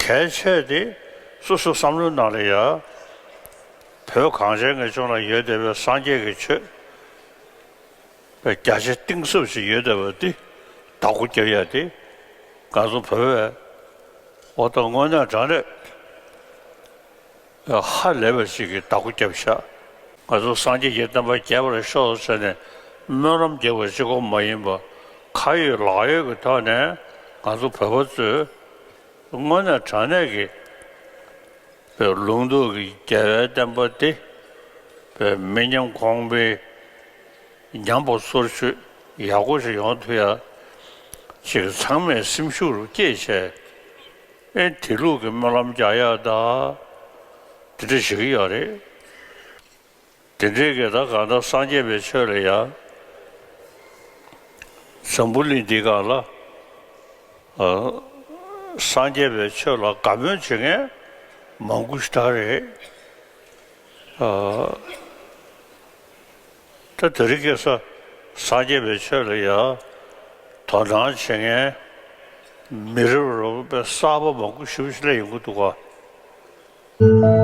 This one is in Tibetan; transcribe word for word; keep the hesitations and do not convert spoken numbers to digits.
གལ་ཆེ་དེ་སོ་སོའི་བསམ་བློའི་ནང་ལ་ཡ། བོད་གངས་ཅན་གྱི་ལྗོངས་ལ་ཡོད་བསྡད་པའི་སངས་རྒྱས་ཀྱི་ཆོས་པའི་རྒྱ་ཆེ་གཏིང་ཟབ་ཞིག་ཡོད་བསྡད་པ་འདི་བདག་པོ་རྒྱབ་ཡ་དེ་ང་ཚོ་བོད་པས་འོ་ད་དངོས་གནས་དྲང་གནས་ཧ་ལས་པ་ཞིག་གིས་བདག་པོ་བརྒྱབ་ཤག་ང་ཚོ་སངས་རྒྱས་ཀྱི་བསྟན་པ་རྒྱས་པར་ཤོག་ཟེར་ནས་སྨོན་ལམ་རྒྱག་པ་གཅིག་པོ་མ་ཡིན་པར་ཁ་ཡོད་ལག་ཡོད་ཀྱི་ཐོག་ནས་ང་ཚོ་བོད་པ་ཚོས་དངོས་གནས་དྲང་གནས་ཀྱི་པའི་ལུང་རྟོགས་ཀྱི་རྒྱལ་བའི་བསྟན་པ་འདི་པའི་མི་ཉམས་གོང་འཕེལ་ཉམས་པ་སོར་ཆུད་ཡག་པོ་ཞིག་ཡོང་ཐུབ་ཡ་ཅིག་ཚང་མས་སེམས་ཤུགས་རུ་བསྐྱེད་བྱས། ཨེ་དེ་ལུགས་ཀྱི་སྨོན་ལམ་རྒྱག་ཡག་ད་དེ་འདྲ་བྱེད་ཀྱི་ཡོད་རེད། དེ་འདྲའི་གི་ད་གང་ལྟར་སངས་རྒྱས་པའི་ཆོས་ལ་ཡ། འཛམ་བུ་གླིང་འདི་སྒང་ལ་ཨ། སངས་རྒྱས་པའི་ཆོས་ལ་དགའ་མོས་བྱེད་མཁན་མང་པོ་ཞེ་དྲག་རེད། ཨ། ད་དེ་རིང་ཁ་སང་སངས་རྒྱས་པའི་ཆོས་ལ་ཡ་དོ་སྣང་བྱེད་མཁན་མི་རབས་རབས་པའི་གསར་པ་མང་པོ་ཞེ་པོ་ཞིག་སླེབས་ཡོང་གི་འདུག་ག